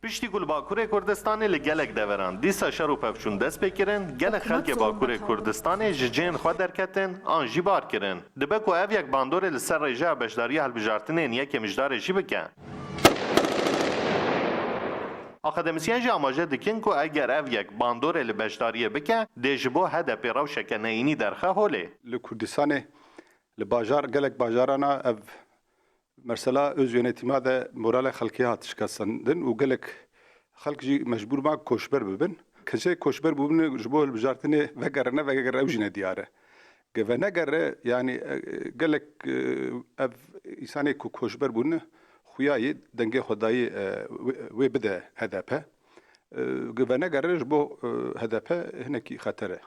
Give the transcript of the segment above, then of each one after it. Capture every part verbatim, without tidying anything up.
Piştî ku li Bakurê Kurdistanê li gelek deveran dîsa şer û pevçûn dest pê kirin, gelek xelkê Bakurê Kurdistanê ji cihên xwe derketin an jî bar kirin. Dibe ku ev yek bandorê li ser rêjeya beşdariya hilbijartinên yekê Mijdarê jî bike. Akademisyen jî amaje dikin ku eger ev yek bandorê li beşdariyê bike, dê ji bo H D P rewşeke neyînî derxe holê. Li Kurdistanê, li bajar, gelek bajarana ev mesela öz yönetîma de moralê xelkê hat şikestandin û gelek xelk jî mecbûr ma koçber bibin. Kesê koçber bûbin ji bo hilbijartinê vegere ne vegere ew jî nediyar e. Ge venegere, yanî, e, gelek, e, ev însanê ku koçber bûne, xuya yê dengê xwe dayî, e, wê, wê bide H D P. E, ge venegere ji bo, e, H D P hinekî xeter e.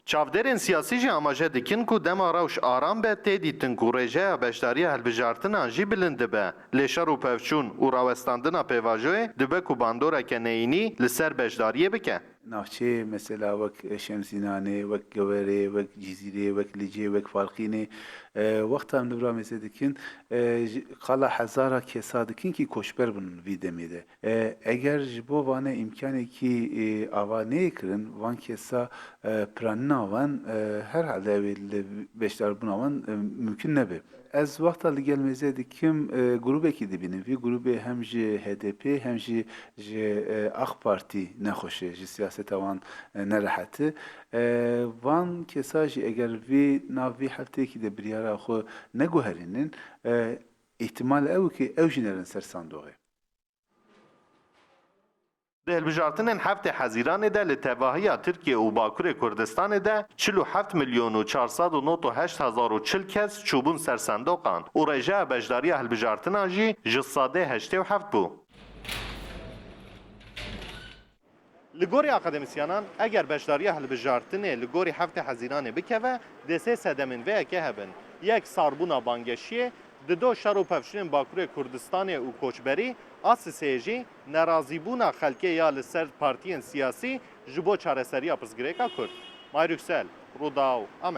Çavdêrên siyasî jî amaje dikin ku dema rewş aram be, tê dîtin ku rêjeya beşdariya hilbijartinan jî bilind dibe. Lê şer û pevçûn û rawestandina pêvajoyê dibe ku bandoreke neyînî li ser beşdariyê bike. Navçeyê mesela wek Şemzînanê, wek Gewerê, wek Cizîrê, wek Licê, wek Farqînê, e, wexta em li vir mêze dikin, e, ji qala hezara kesa dikin kî koçber bûn vî demê de. E, eger ji bo vane îmkanekî, e, ava neyê kirin, van kesa, e, piranîna wan, e, herhalde ew ê li beşdarbûna wan, e, mimkun nebe. Ez wexta li gel mêze dikim, e, grûbekî dibînim. Vî grûbê hem ji H D P hem jî ji, e, AK Partî nexweş e, ji siyaseta wan, e, nerehet e. E, van kesa jî eger vî nav vî hefteyekî de biryara xwe neguherînin, e, îhtimal ew e ku ew jî nerin ser sandoxê. Di hilbijartinên heftê Hezîranê de li tevahiya Tirkiye û Bakurê Kurdistanê de çil û heft milyon û çar sed û nod û heşt hezar û çil kes çûbûn ser sendoqan û rêjeya beşdariya hilbijartinan jî ji sedê heştê û heft bû. Li gorî akademisyenan, eger beşdariya hilbijartinê li gorî heftê Hezîranê bikeve, dê sê sedemên vê yekê hebin. Yek, sarbûna bangeşiyê, dido, şer û pevçûnên Bakurê Kurdistanê û koçberî, a sisê jî nerazîbûna xelkê ya li ser partiyên siyasî ji bo çareseriya pirsgirêka Kurd. May Yüksel, Rûdaw, Amed.